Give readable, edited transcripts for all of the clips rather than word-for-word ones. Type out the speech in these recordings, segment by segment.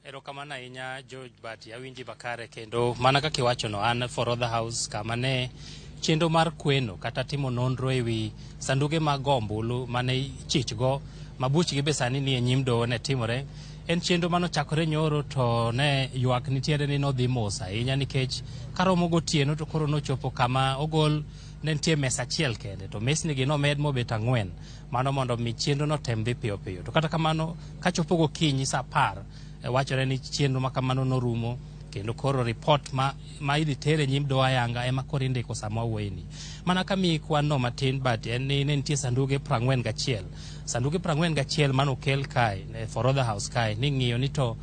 Erokamano ahinya, George Bati, awinji makare kendo mana kaka iwachono, an Forodha House kama ne chenro mar kweno kata timo nonro ewi sanduge mag go ombulu mane ichichgo ma buchgi be sani nie nyim doho ne timore. En chenro manochakore nyoro to ne ywak nitiere ni nodhi mos ahinya nikech karomo gotieno to koro nochopo kama ogol ne nitie mesa achiel kende to mesni gi nomed mobet 4 mano mondo mi chenro no tem dhi piyo piyo. To kata kamano kachopo gokinyi sa 10 wachore ni chenro ma kamano norumo kendo koro report ma idhi ter e nyim doho ayanga ema koro indiko sama wawuoyeni. Mana ka miyi kwan no matin, but en ni ne nitie sanduge 41, sanduge 41 manokel kae e Forodha House kae ni ng'iyo ni to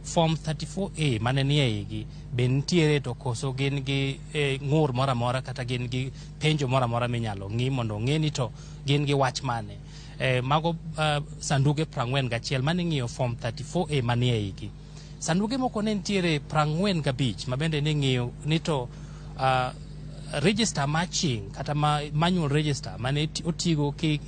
form 34A mane nie igi be nitiere to koso gin gi ng'ur moro amora kata gin gi penjo moro amora minyalo ng'i mondo ong'e ni to gin gi wach mane. Mago sanduge 41 mane ng'iyo form 34A manie igi. Sanduge moko ne nitiere 45 ma bende ne ng'iyo ni to register matching kata ma manual register mane otigo ki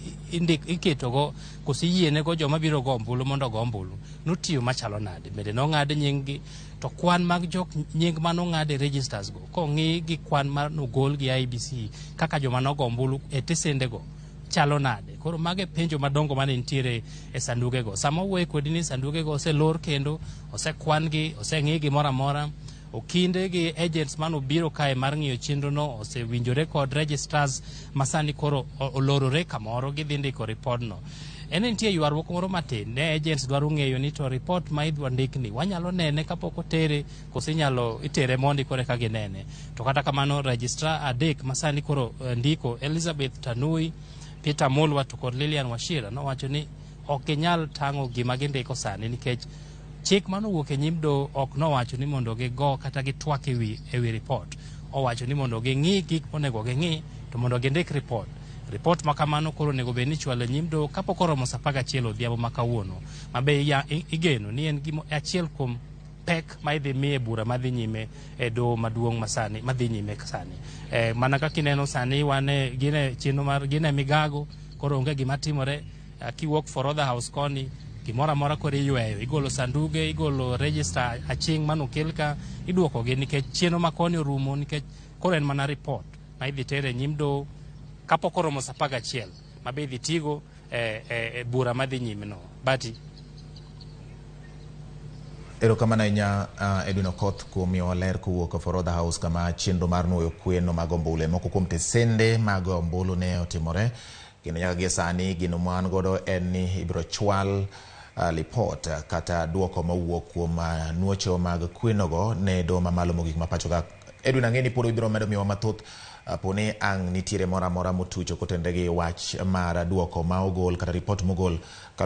iketogo koso iyienego joma biro go ombulu mondo ogo ombulu notiyo machalo nade, bende nong'ad nying gi to kwan mag jok nying manong'ad e registers go kong'i gi kwan manogol gi IEBC kaka joma nogo ombulu e tesendego chalo nade. Koro mago e penjo madongo mane nitiere e sandugego. Sama owuoye kodi ni sandugego oselor kendo osekwan gi, oseng'i gimoro amora, okinde gi agents manobiro kae mar ng'iyo chenro no osewinjore kod registrars masani koro olorore kamoro gidhi ndiko report no. En nitie ywaruok moro matin ne agents dwaro ng'eyo ni to report ma idwa ndikni wanyalo nene kapok otere koso inyalo itere mondi koro eka ginene. To kata kamano registrar 3 masani koro ndiko, Elizabeth Tanui, Peter Mulwa to kod Lilian Wachira, nowacho ni ok ginyal tang'o gima gindiko sani nikech chik manowuok e nyim doho ok nowacho ni mondo gigo kata gitwak ewi report. Owacho ni mondo ging'i gik monego ging'i to mondo gindik report. Report ma kamano koro onego bed ni ichwalo e nyim doho kapok oromo sa 11 odhiambo ma kawuono, ma be igeno ni en gimo achiel kuom pek ma idhi mi e bura madhi nyime e doho maduong' masani madhi nyime sani. Mana kaka ineno sani wan e gin e chenro mar gin e migago, koro onge gima timore. Kiwuok Forodha House koni gimoro amora koro iyweyo, igolo sanduge, igolo register aching' manokel ka, iduokogi nikech chenro ma koni orumo, nikech koro en mana report ma idhi ter e nyim doho kapok oromo sa 11 ma be idhi tigo e bura madhi nyime no. Bati. Erokamano ahinya, Edwin Okoth, kuom miyowa ler kowuok Forodha House kama chenro mar nuoyo kweno mag ombulu e moko kuom tesende mag ombulu ne otimore. Kendo nyaka gie sani gino ma wan godo en ni ibiro chwal lipot kata duoko mowuok kuom nuocho mag kwenogo ne doho mamalo mogik ma pacho ka. Edwin, ang'e ni pod ibiro medo miyowa mathoth poni ang' nitiere moro amora motucho kotenore gi wach mar duoko ma ogol kata ripot mogol kaluwore